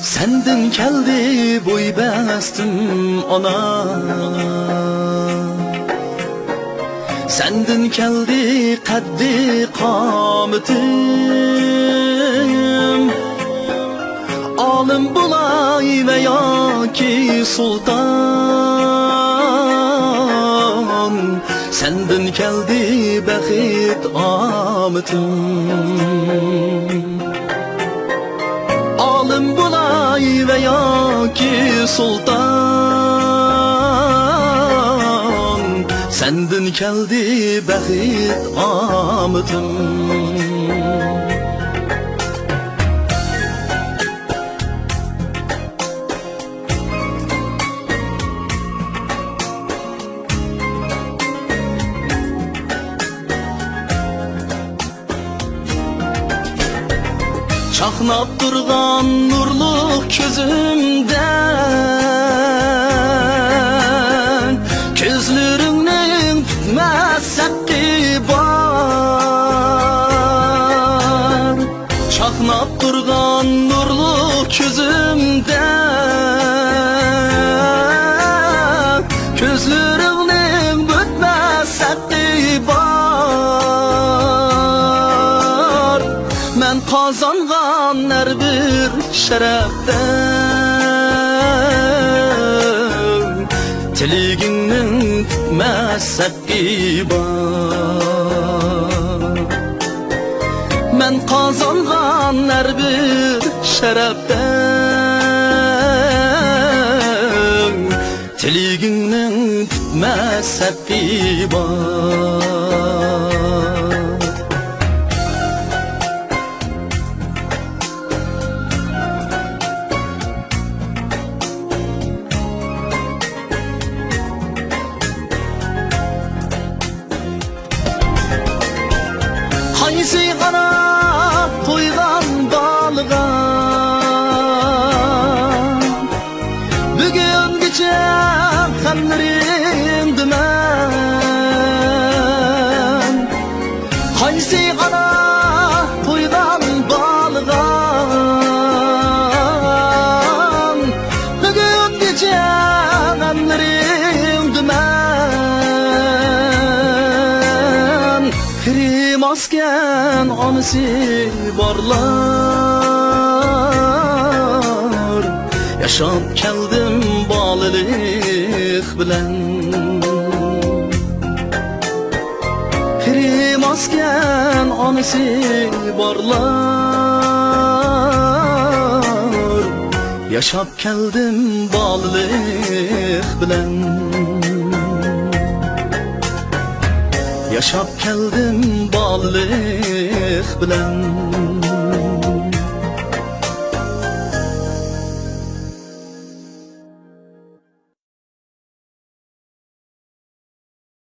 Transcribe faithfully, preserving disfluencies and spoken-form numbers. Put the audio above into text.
سەندىن كەلدى بوي بەستىم ئانا، سەندىن كەلدى قەددى قامىتىم. ئالىم بولاي ۋە ياكى سۇلتان، سەندىن كەلدى بەخت ئامىتىم. ئالىم بولاي ۋە ياكى سۇلتان، سەندىن كەلدى بەخت ئامىتىم. چاقناپ تۇرغان نۇرلۇق كۆزۈمدە، كۆزلىرىڭنىڭ پۈتمەس ھەققى بار. چاقناپ تۇرغان نۇرلۇق كۆزۈمدە، كۆزلىرىڭنىڭ پۈتمەس ھەققى بار. مەن قازانغان ھەر بىر شەرەپتە، تىلىگىڭنىڭ پۈتمەس ھەققى بار. مەن قازانغان ھەر بىر شەرەپتە، تىلىگىڭنىڭ پۈتمەس ھەققى بار. قايسى ئانا قويغان بالىغا بۈگۈنگىچە غەملىرىم دۈمەن؟ قايسى ئانا قويغان بالىغا بۈگۈنگىچە غەملىرىم دۈمەن؟ قېرىماسكەن ئانىسى بارلار، ياشاپ كەلدىم بالىلىق بىلەن. قېرىماسكەن ئانىسى بارلار، ياشاپ كەلدىم بالىلىق بىلەن. ياشاپ كەلدىم بالىلىق بىلەن.